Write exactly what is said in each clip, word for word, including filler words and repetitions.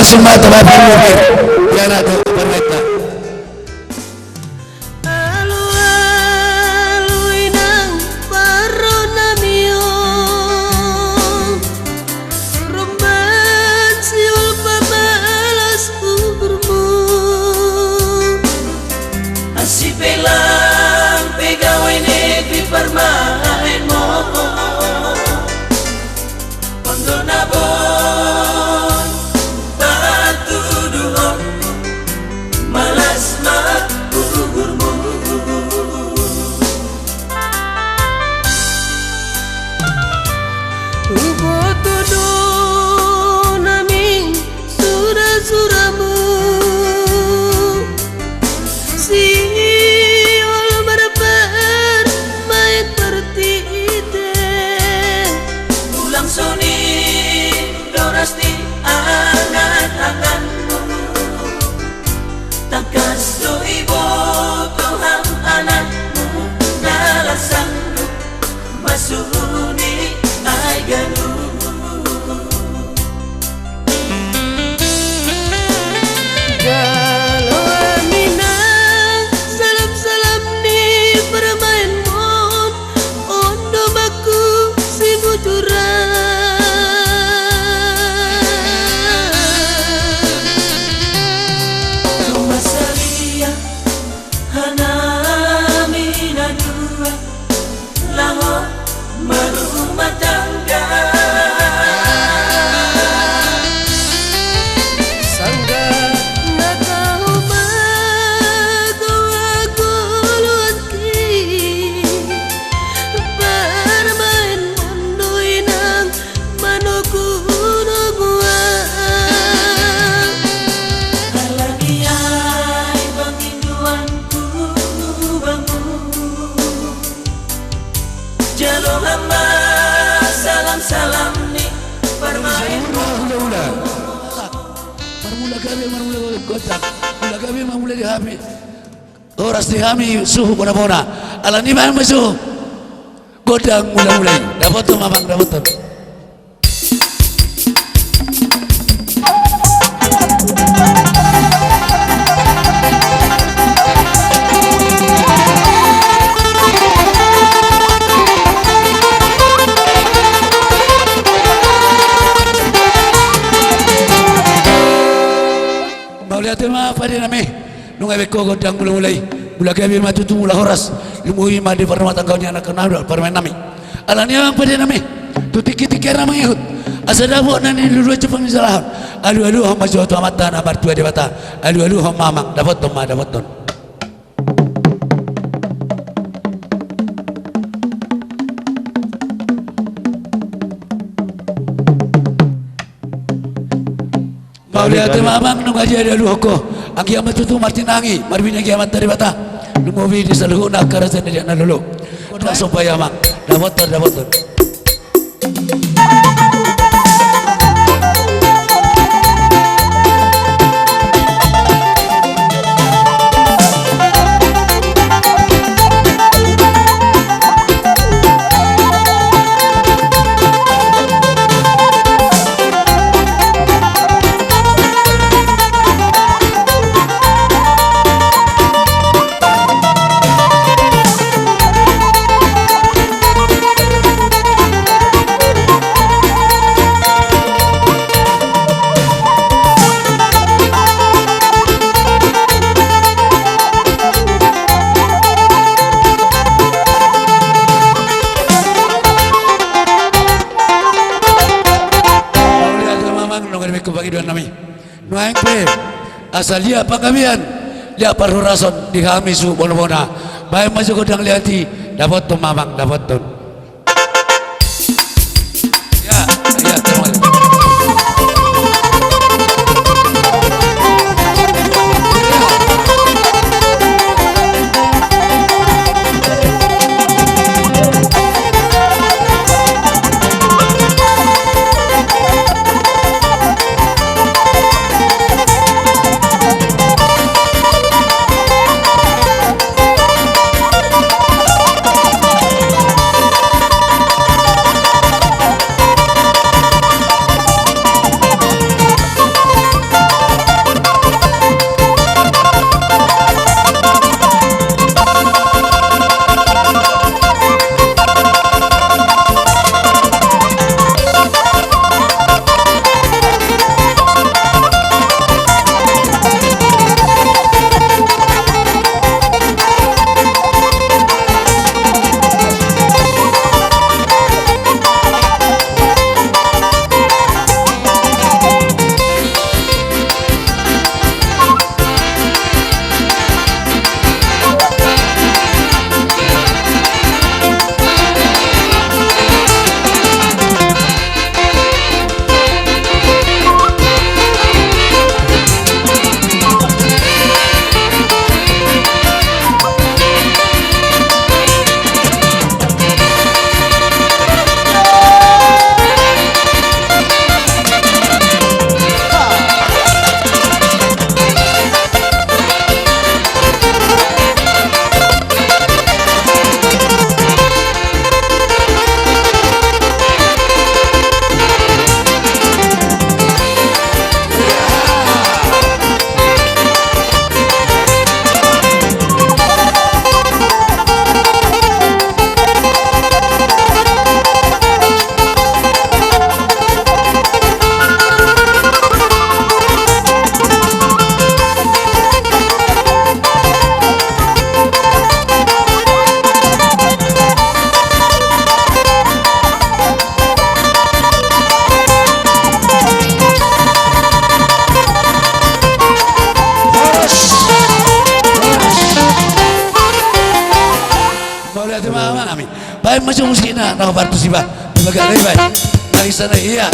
Sumata bapak mungkin. Dia anak tu permata. Alu-alu inang parro nami on. Romban siul pamalas uhurmu. Asi pe lang pe gawe negeri parmaenmon. Ondo na boi patuduhon, malas ma uhurmu. Huboto do nami sura-suramu, siul marparmaen partite. Ulang songon i do ras ni angan-anganmu. Tangkas do iboto hami anakmu na las sanggup masuni ai ganup. Jalo hami nang salam-salam ni parmaenmon, on do mangku simujuran. Tung mansai sadia hanami na dua laho marumah tangga. Sanggah na tau manggogo-gogoan ki, parmaenmon do inang manogu-nogu au. Alani ai pangidoanku bamu, jalo hami ma salam-salam ni parmaenmon. Marmula-mula. Marmula gabe, marmula gondang. Mula gabe, marmula di hami. Horas di hami suhut bona-bona. Alani baen ma suhut gondang mula-mula i. Dapothon ma amang, dapothon. Mauliate ma pade nami. Nunga dibaen ho gondang mula-mula i. Mula gabe ma tutu, mula horas. Lumobi ma di parrumatanggaon ni anak na dua parmaen nami. Alani i amang pade nami, tu tingki-tingki ari na mangihut, asa dapot na niluluan jumpang ni jolma. Alu-aluhon ma jo tu Amanta na martua Debata. Alu-aluhon ma amang, dapothon ma, dapothon. Mauliate ma amang, nunga dialu-aluhon ho. Anggiat ma tutu martinangi, marbinege Amanta Debata. Lumobi di saluhutna angka raja na liat na lolo. Dapot somba i amang. Dapothon, dapothon. Mauliate ma amang, nunga dibaen ho pangidoan nami. Nuaeng pe asa liat panggabean, liat parhorasan di hami suhut bona-bona. Baen ma jo gondang liat i, dapothon ma amang, dapothon. Ya, ya, terima kasih. Ate mama nami. Baen ma jo musikna, na partus iba. Bagak na iba. Nari sana ia.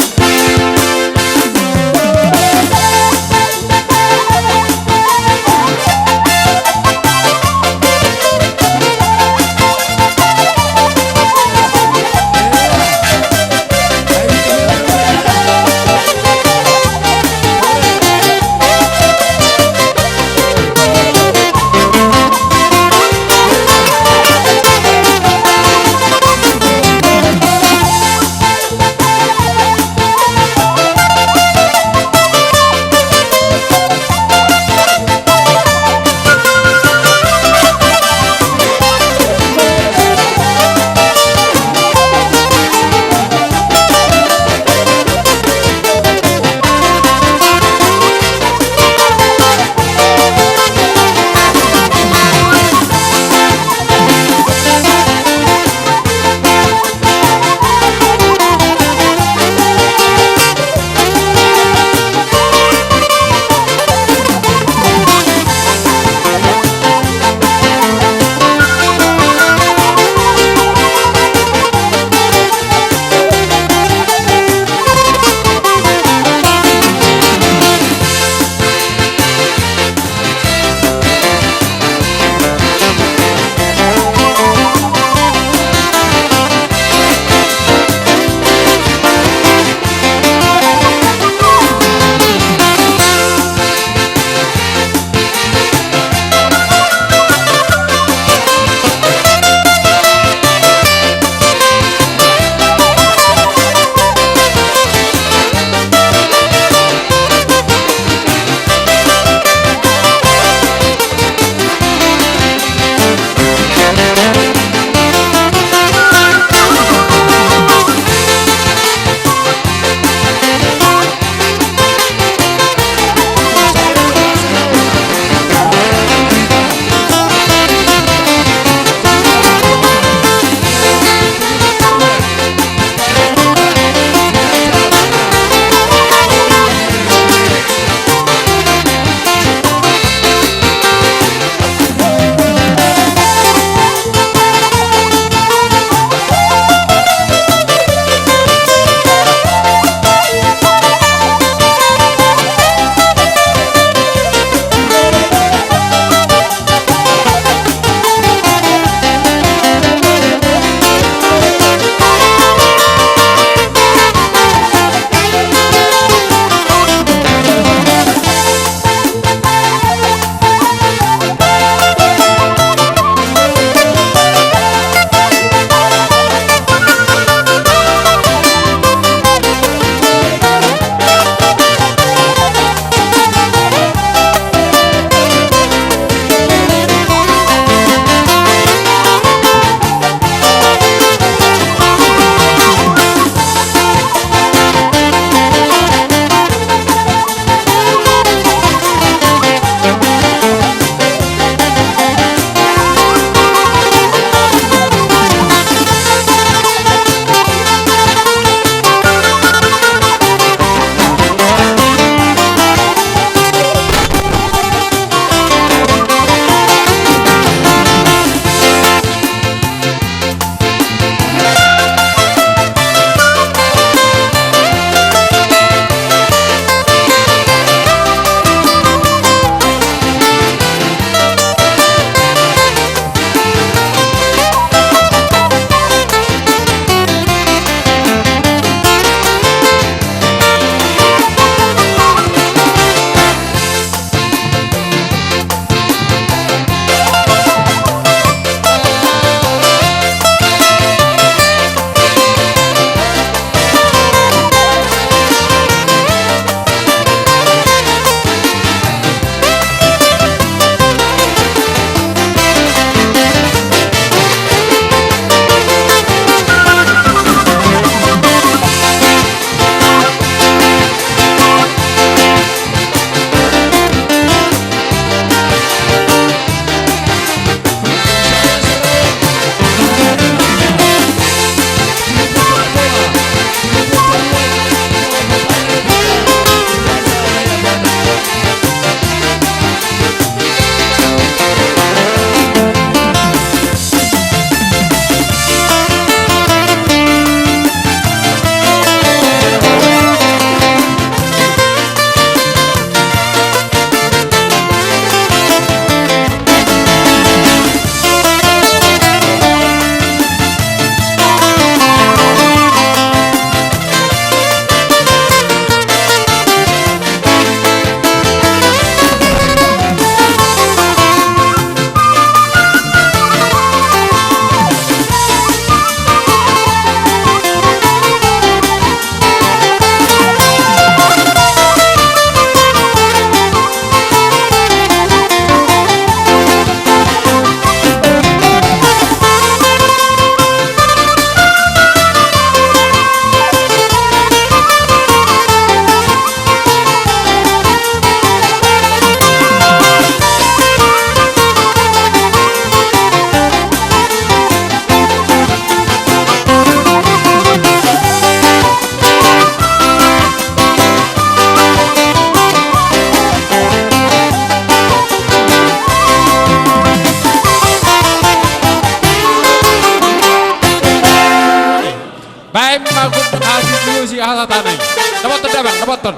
Emma gum hasiusiusi hatatana i. Dapothon damang, dapothon.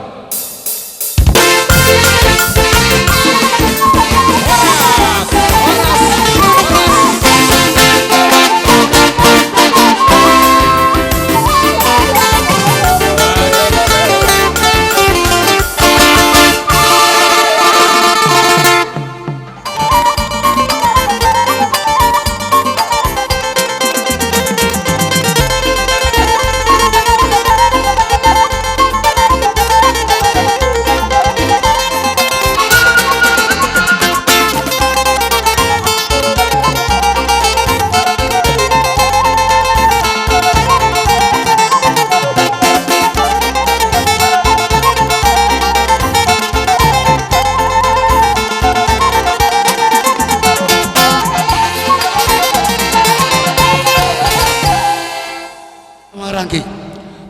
Maranggi,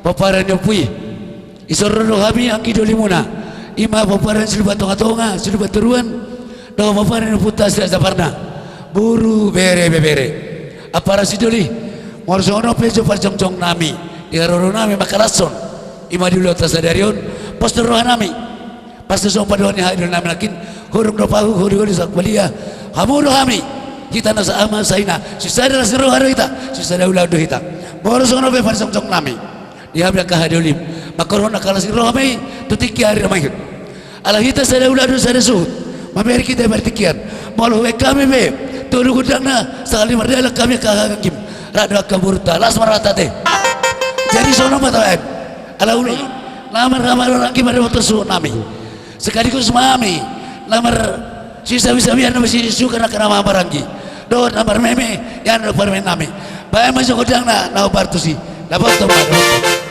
pomparan ni ompu i. Dison ro do hami anggi dolimuna. I ma pomparan Silupat Tongatonga, Silupat Toruan, dohot pomparan ni ompunta Silahi Saparna, boru, bere, ibebere. Ampara sidoli, molo songon on pe jo parjongjong nami di haroro nami mangkalashon, i ma di ulaonta sadari on, pos do roha nami. Pas songon pandohan ni hahadoli nami nangkin, hurung do pahu, holi-holi sahat balia. Hamu do hami, hita na saama saina, sisada las ni roha do hita, sisada ulaon do hita. Molo songon on pe parjongjong nami di hami angka hahadolim, mangkorhon angka las ni roha ma i tu tingki ari na mangihut. Ala hita sada ulaon do sada suhut, mamereng hita di partingkian. Molo hubaen hami pe tolu gondangna, sahali mardalan hami angka haha anggim, rap do angka borunta, las ma rohanta ate. Jadi songon on ma tabaen. Ala ulaon na marhamaranggi ma dohot suhut nami. Sekaligus ma hami na marsisabisabian, na marsisukanan angka na marhamaranggi dohot na marmeme, ian do parumaen nami. Baen ma jo gondangna na hombar tusi. Dapothon ma, dapothon.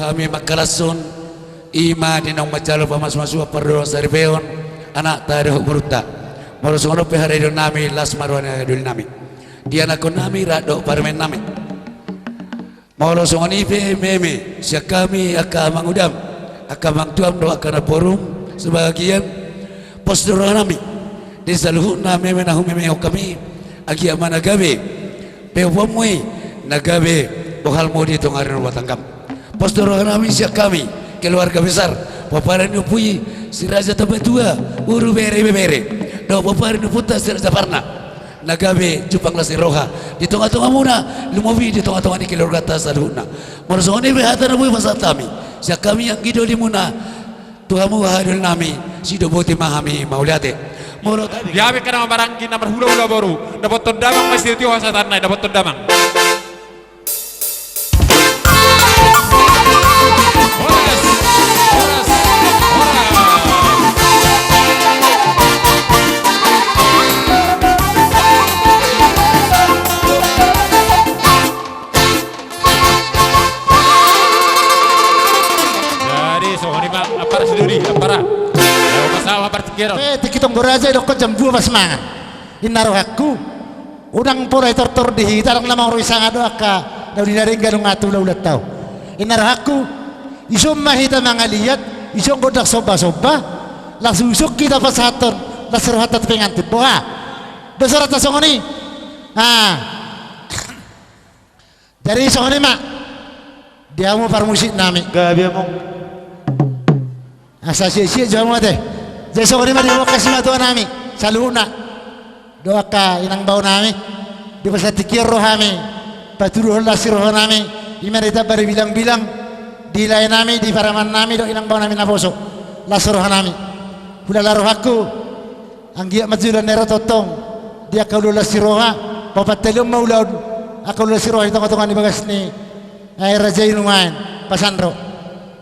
Hami mangkalashon, i ma di naung manjalo pamasumasuon pardongansaripeon anakta dohot borunta. Molo songon on pe haradeon nami, las ma roha ni hahadolinami di anakkonnami rap dohot parumaennami. Molo songon i pe meme sian hami angka amangudam, angka amangtuam dohot angka namborum sebagian, pos do rohanami di saluhutna meme na humemehon hami, anggiat ma na gabe peopanmu i, na gabe bohalmu di tonga ni rumah tanggam. Pos do rohanami sian hami keluarga besar pomparan ni ompu i, si Raja Tambatua, Uru, bere, ibebere, dohot pomparan ni ompunta si Raja Parna, na gabe jumpang las ni roha di tongatongamuna, lumobi di tongatonga ni keluargata saluhutna. Molo songon i pe hata na boi pasahat hami sian hami anggi dolimuna tu hamu hahadolinami, sidoboti ma hami mauliate. Molo tadi gabe angka na maranggi, na marhulahula boru, dapothon damang ma sitio hasatanna i, dapothon damang. Horas, horas, horas. Jadi songon i ma, ampara sidoli, ampara. Laho ma sahat partingkian on. Pe tingki tong do raja, didokkon jam dua pas mangan. Inna rohangku, unang pola itortor di hita, ndang na mangorui sanga do angka na uli na denggan nunga tu hulahulanta on. Inna rohangku, dison ma hita mangaliat, dison gondang sombasomba, laos dison hita pasahathon las ni rohanta tu pengantin. Boha do saratna songon i? Ah. Jadi songon i ma di hamu parmusiknami. Gabe hamu. Asa siek-siek jo hamu ate. Jadi songon i ma di hamu angka simatuanami saluhutna dohot angka inangbaonami. Di bagasan tingki on ro hami patuduhon las ni rohanami, i ma na ditamba di bilangbilang, di laenami, di paramannami dohot inangbaonami naposo, las ni rohanami. Hulala rohangku, anggiat ma joloan ni ari on tongtong di angka ulaon las ni roha, paupatalion ma ulaon angka ulaon las ni roha di tongatonga ni bagas ni, eh, raja i nuaeng, pasan ro.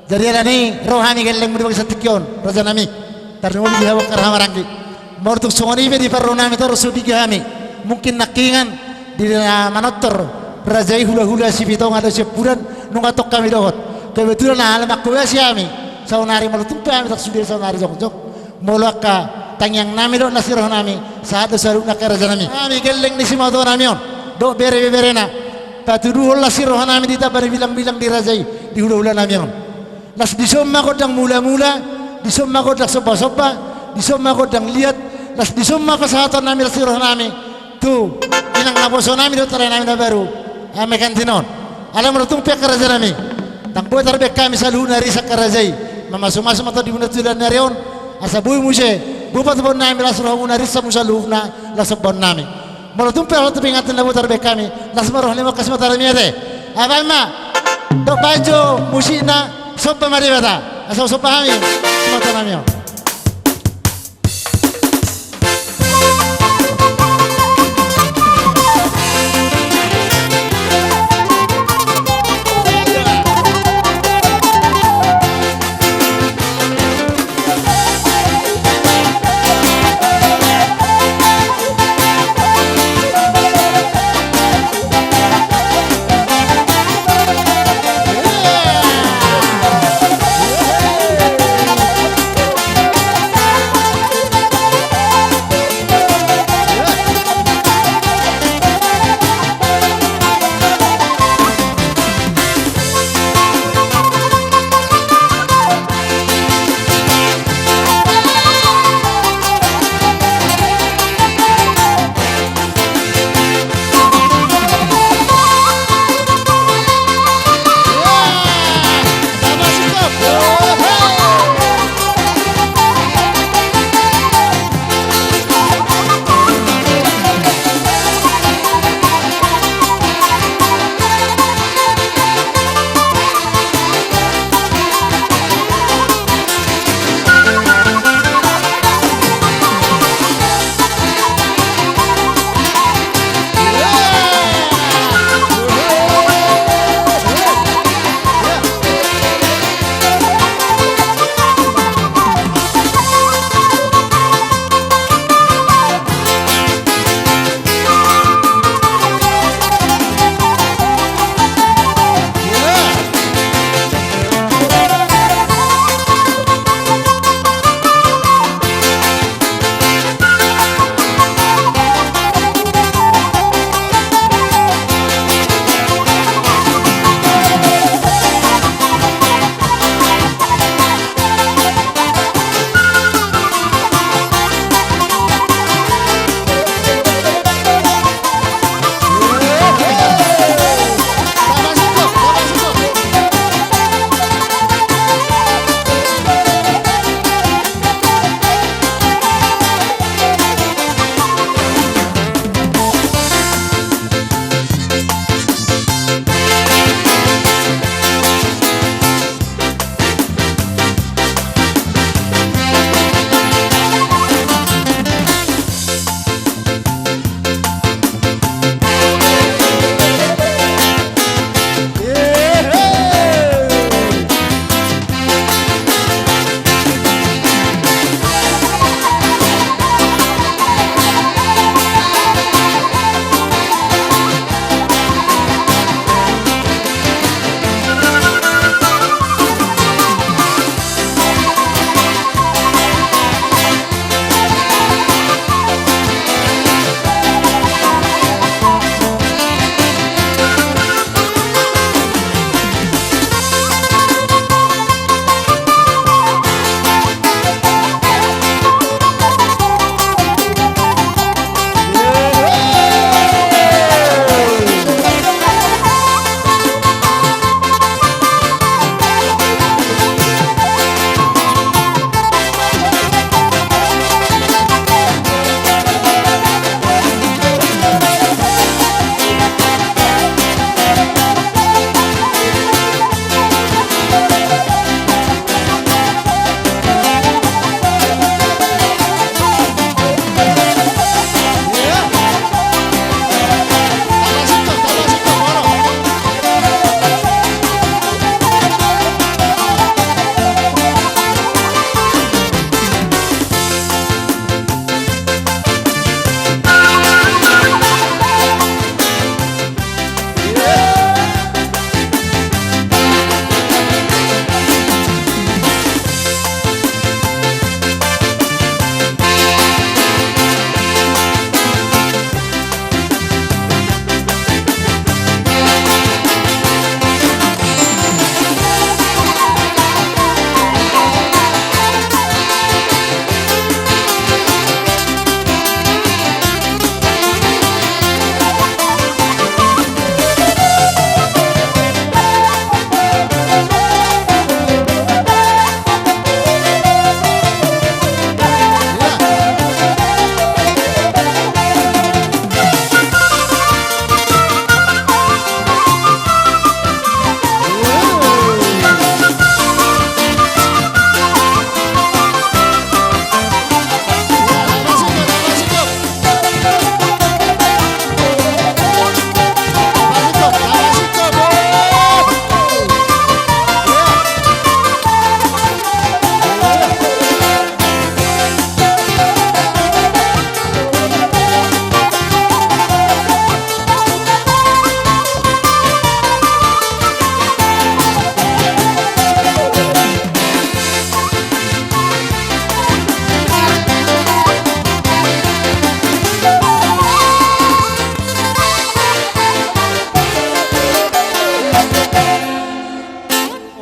Jadi alani i ro hami gellengmu di bagasan tingki on, rajanami. Tarlumobi di hamu angka raja maranggi. Molo tung songon i pe di parrohanami torus so diga hami, mungkin nangkiningan di na manortor raja i hulahula Sipitonga dohot Siampudan, nunga tong hami dohot. Kebetulan ala mangkobasi hami saonari, molo tung pe hami ndang sude saonari jongjong. Molo angka tangiangnami dohot las ni rohanami, sahat do saluhutna angka rajanami. Hami gelleng ni simatuanami on dohot bere ibeberena, patuduhon las ni rohanami, ditamba di bilangbilang di raja i, di hulahulanami on. Laos dison ma gondang mulamula, dison ma gondang sombasomba, dison ma gondang liat, laos dison ma pasahatonnami las ni rohanami tu inang naposonami dohot laenami na baru, ah, pengantin on. Alai molo tung pe angka rajanami, ndang boi tarbahen hami saluhutna ris angka raja i. Mamasumasu ma tondimuna tu joloan ni ari on, asa boi muse boi patupaonnami las rohamuna, ris hamu saluhutna laos sombaonnami. Molo tung pe ala tu pengantin na boi tarbahen hami, las ma roha ni hamu angka simatuanami ate. Bahen ma, dok bahen jo musikna, somba ma Debata. Asa somba hami simatuanami on.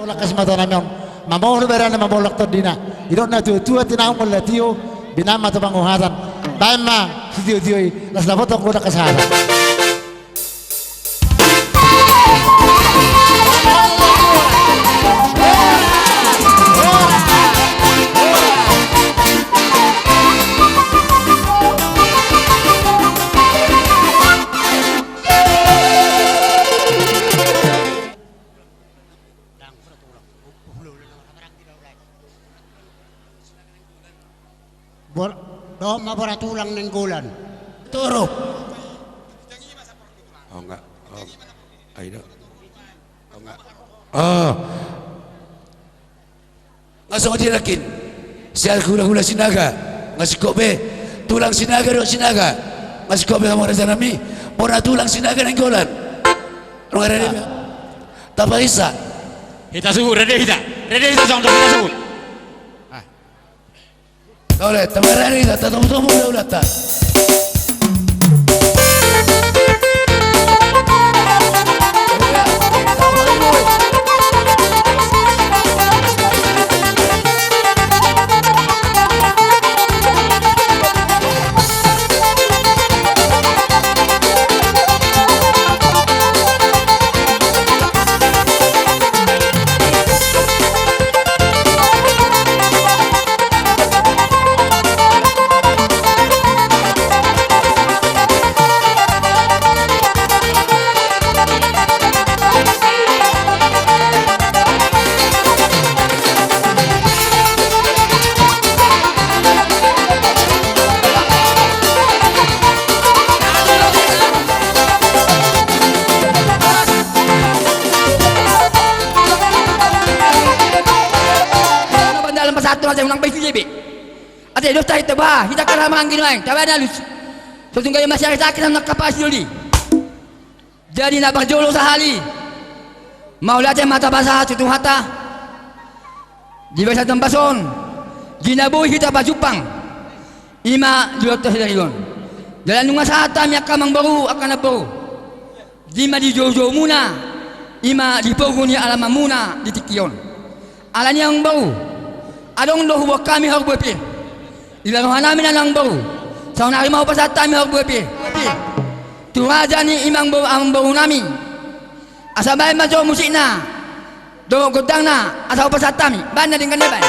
Lakas ma tanami on, mamolus berana, mamolus tondina. Didok na tuatua, tinahu molo tio, binama tu panguhatan. Baen ma sitiotio i, las dapoton godang hasahatan. Bor-, dohot ma Boratulang Nainggolan. Torop. Oh, enggak. Oh. Ayo, dok. Oh, enggak. Oh. Nga songon dia nangkin. Sian hulahula Sinaga, nga singkop be. Tulang Sinaga dohot Sinaga, nga singkop be hamu rajanami. Bona tulang Sinaga Nainggolan. Nunga rade be? Tapaisa. Hita suhut, rade hita. Rade hita songon hita suhut. Tole, tamarade hita, tatomutomu hulahulanta. Ate, dos tahi taba hita kara maranggi nuaeng, taba na alus. So tung gabe masiari sakit na kapasi doli. Jadi na parjolo sahali, mauliate ma tapasahat tu Tuhanta di bagasan tamba on, di na boi hita pajumpang, i ma di huta Sidarilon. Jala nunga sahat hami angka amangboru, angka namboru, i ma di joujoumuna, i ma di pogu ni alamanmuna di tingki on. Alani i amangboru, adong do huboan hami horbo pir. Iba rohanami na amangboru, saonari ma hupasahat hami horbo pir tu raja ni amangboru, amangborunami. Asa baen ma jo musikna dohot gondangna, asa hupasahat hami. Baen na denggan na i, baen.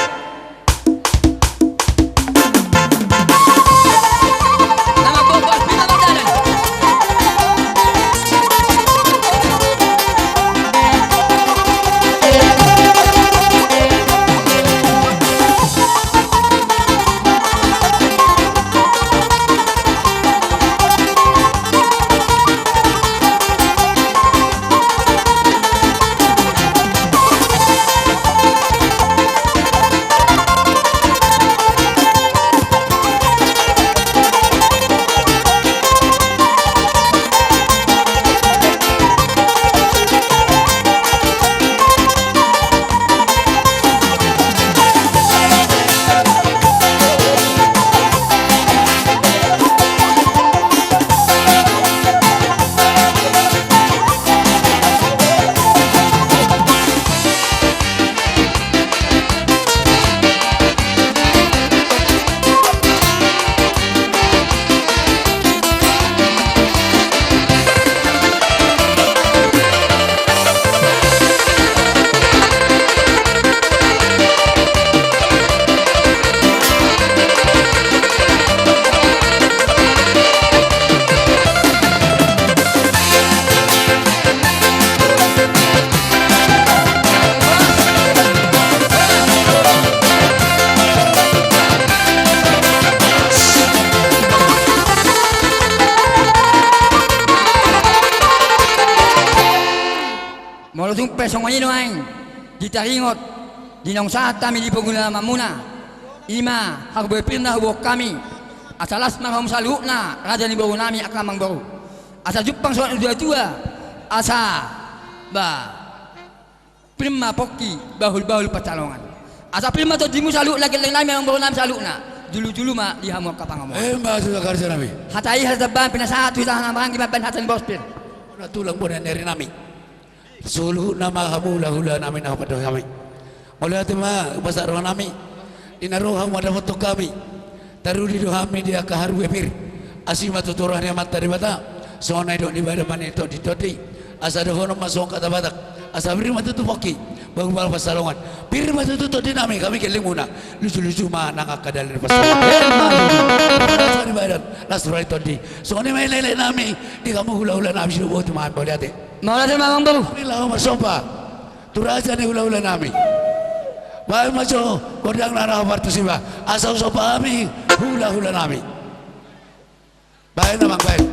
Molo tung pe songon i nuaeng ditaringot, di naung sahat hami di pogu ni alamanmuna, i ma horbo pir na huboan hami, asa las ma hamu saluhutna raja ni borunami angka amangboru. Asa jumpang songon na tuatua, asa ba pir ma pongki, bahulbahul pansalongan. Asa pir ma tondimu saluhutna, gellengnami, amangborunami saluhutna. Julujulu ma di hamu angka pangomoan. Emma tu angka rajanami. Hata i hata tamba, pinasahat tu hita na maranggi mambaen hata ni bospir. Na tulang bona ni arinami. Saluhutna ma hamu hulahula nami na hupasahat hami. Mauliate ma hupasahat roha nami. Di na ro hamu mandapothon hami. Tarudi do hami di angka haru pir. Asi ma tutu roha ni Amanta Debata. Songon na nidok ni badan ma ni tondi-tondi. Asa dohonon ma songon hata Batak. Asa pir ma tutu pongki. Bahu pala pansalongan. Pir ma tutu tondi nami hami gellengmuna. Luju-luju ma nang angka dalan ni pansalongan. Emma tutu. Las roha ni badan. Las roha ni tondi. Songon i ma elek-elek nami. Di hamu hulahula nami, sidohonon ma hami mauliate. Mauliate ma amangboru. Hami laho marsomba tu raja ni hulahula nami. Baen ma jo gondang na laho partusiba. Asa husomba hami hulahula nami. Baen amang, baen.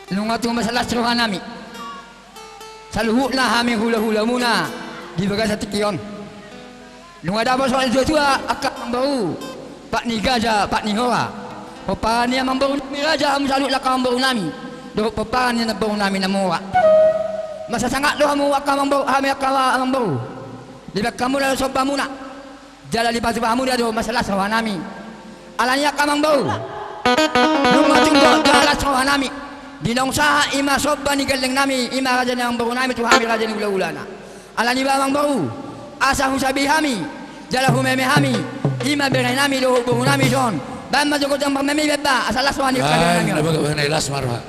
Nunga tung masalah roha nami. Saluhutna hami hulahulamuna di bagasan tingki on. Nunga dapot songon na nidok ni tua-tua angka amangboru, pat ni gaja, pat ni hora. Pomparan ni amangboru nami raja hamu saluhut angka amangboru nami, dohot pomparan ni namboru nami na mora. Mansai sangap do hamu angka amangboru, hami angka amangboru. Dibahen hamu na sombamuna. Jala dipatupa hamuna do mansai las roha nami. Alani i angka amangboru, nunga tung do jala las roha nami. Di naung sahat i ma somba ni gelleng nami, i ma raja ni amangboru nami tu hami raja ni hulahulana. Alani i ba amangboru, asa husabi hami jala humeme hami, i ma bere nami dohot boru nami dison. Bahen ma jo gondang marmeme, bahen ma, asa las roha ni bere nami. Las ma roha.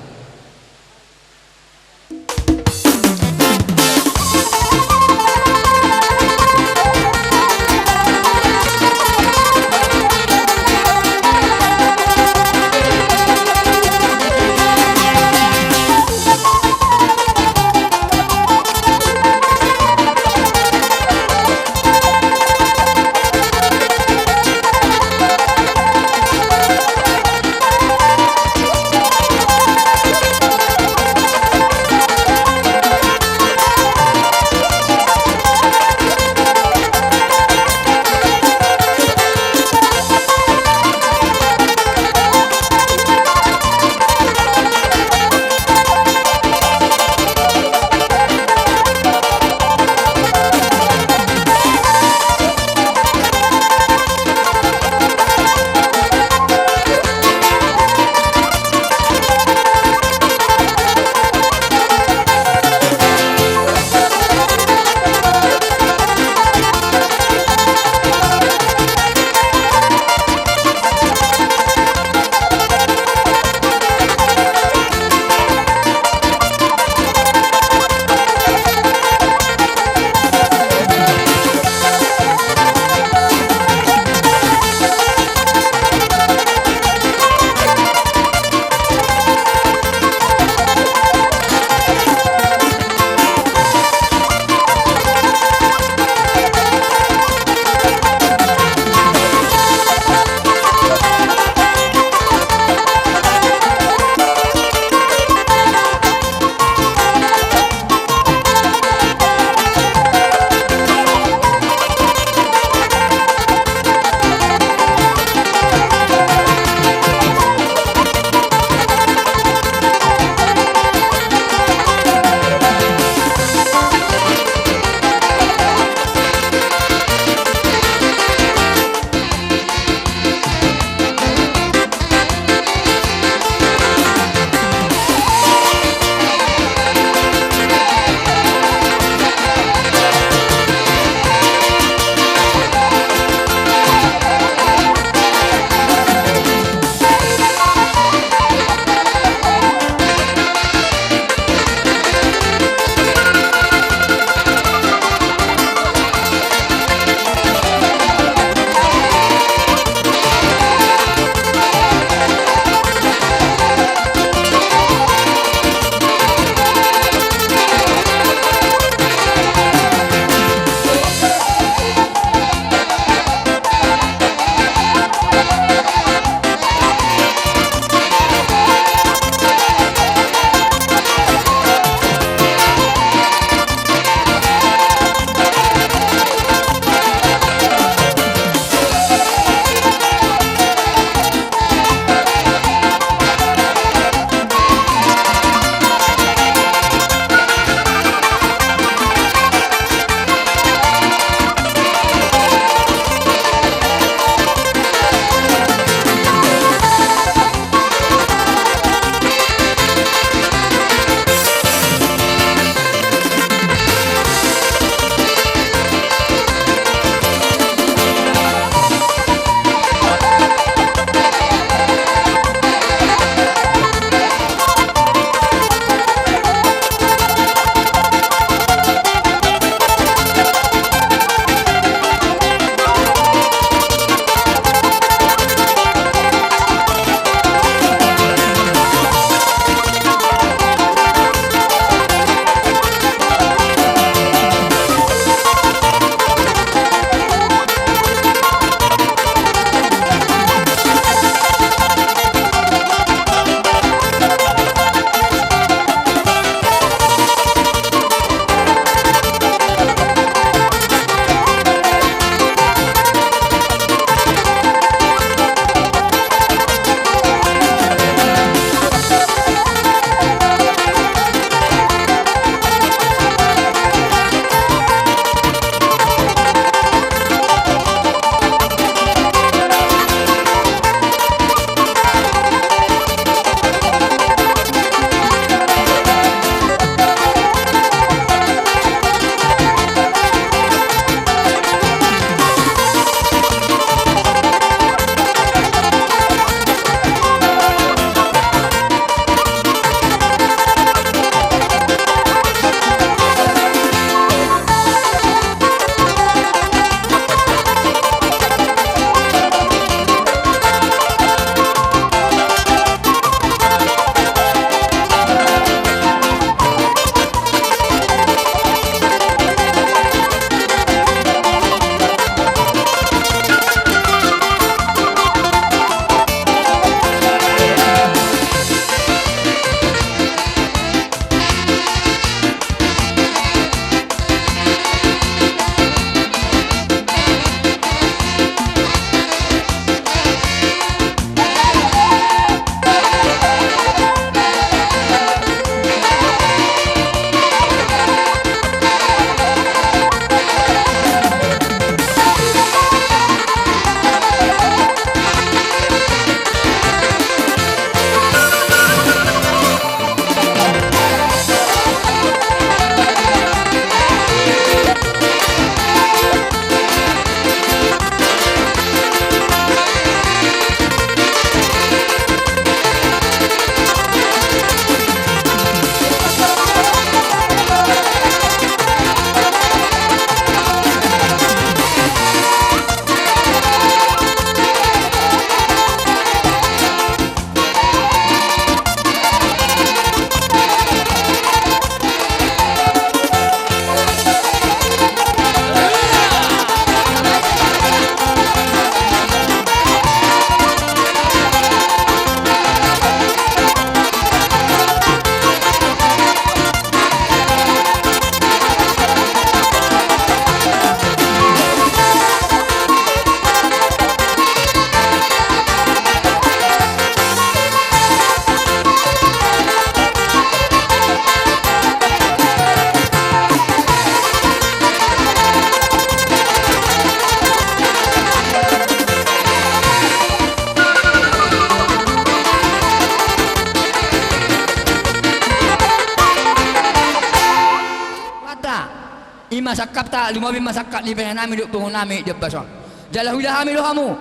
ma sangkapta, lumobi ma sangkap ni berenami dohot borunami di ombas on. Jala huida hami do hamu,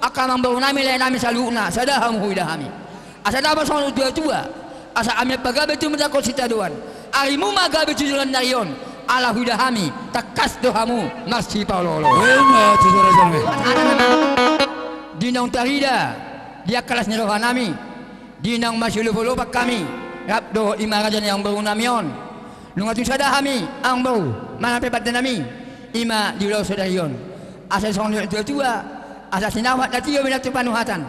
angka amangborunami, laenami saluhutna, sada hamu huida hami. Asa dapot songon natuatua, asa hami ma pagabe tumundalhon sitadoan. Arimu ma gabe tu joloan ni ari on, ala huida hami tangkas do hamu marsipaoloolo. Ima tutu, rajanami. Di naung tarida di angka las ni rohanami, di naung masiolopolopan hami rap dohot i ma raja ni amangborunami on. Nunga tung sada hami amangboru manang pe pandenami, i ma di ulaon sadari on. Asa songon natuatua, asa sinamot na tio, binantuk panuhatan.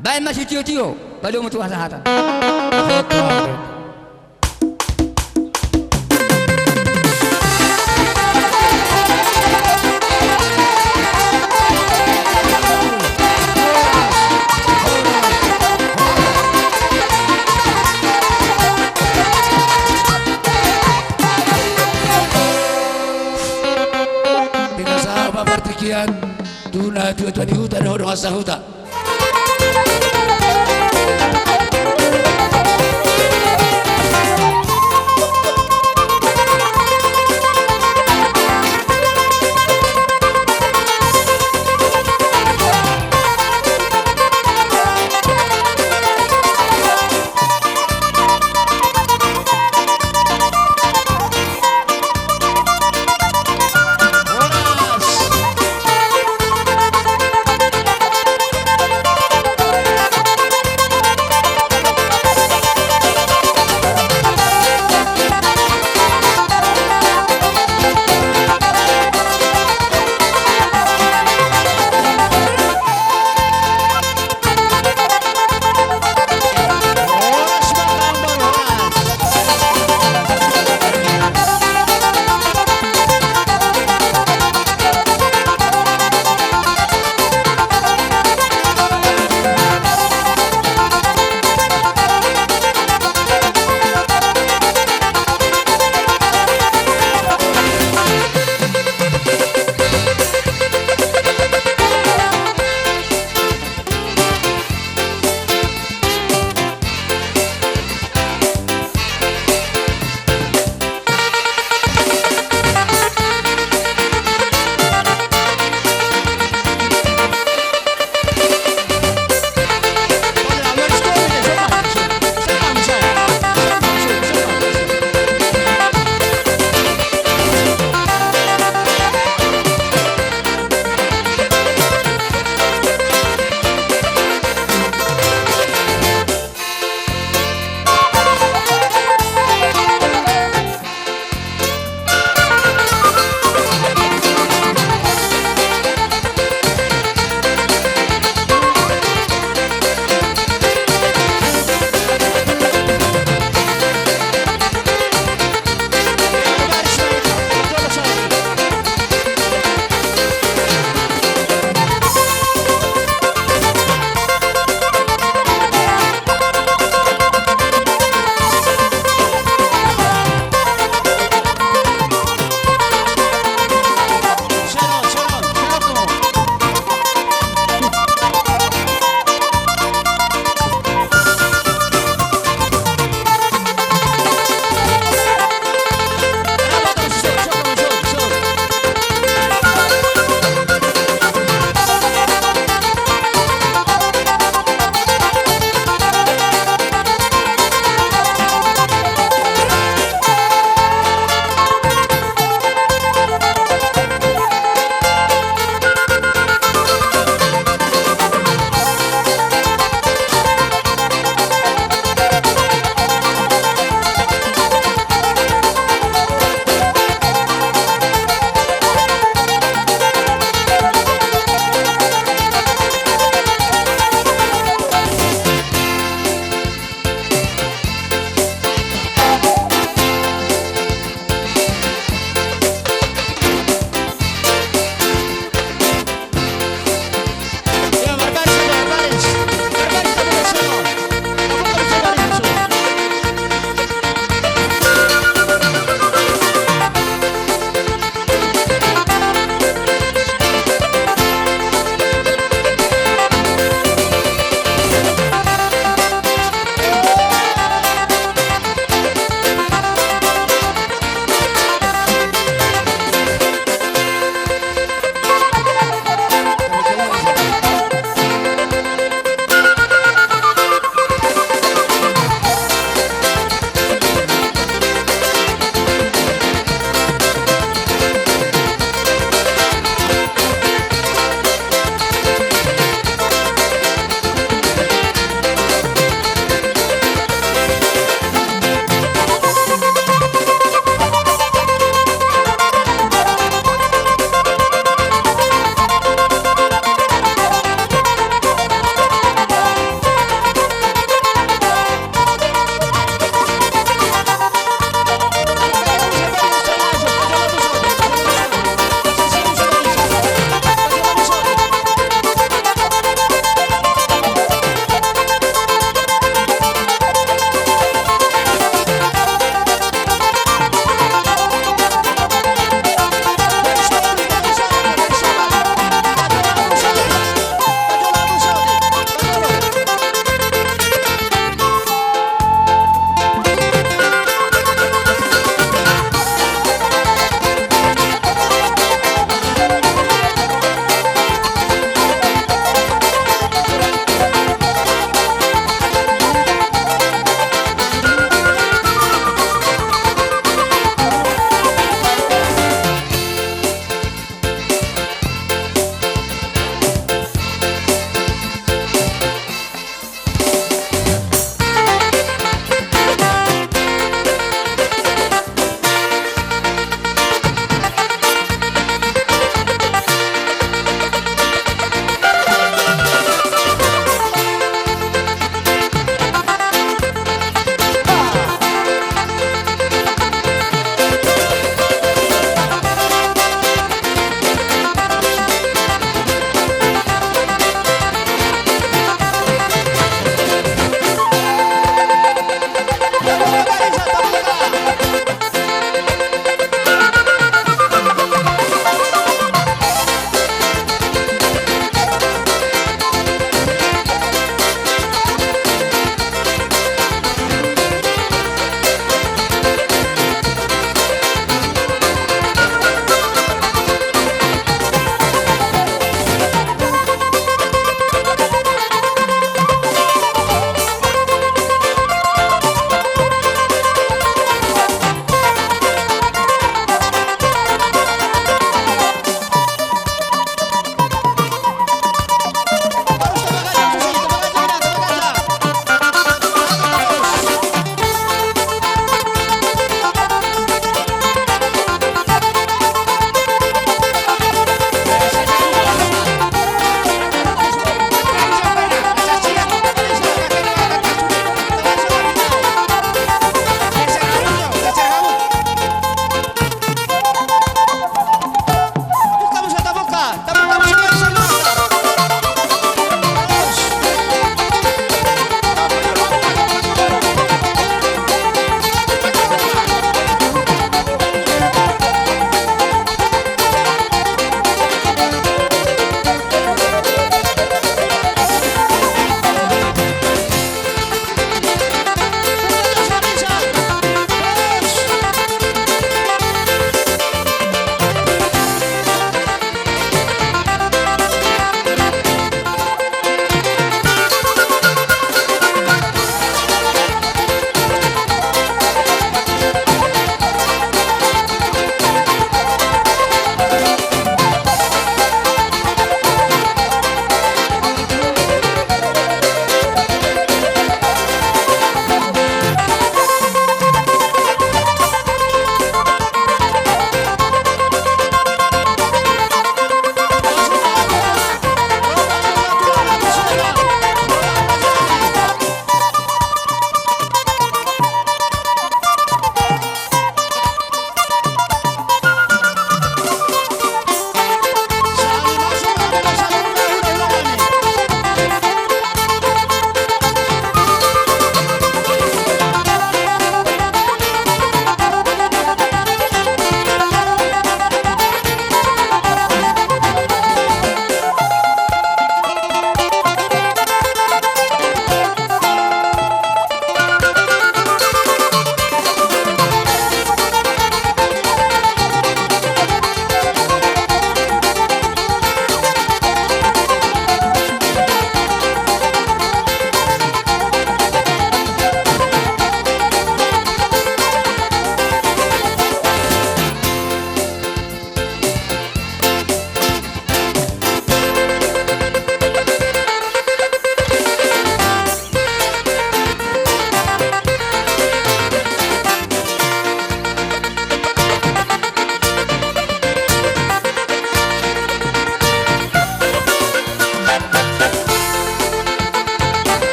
Baen ma sitiotio, padomu tu hasahatan. Di na sahat ma partingkian tu natuatua ni huta dohot dongan sahuta.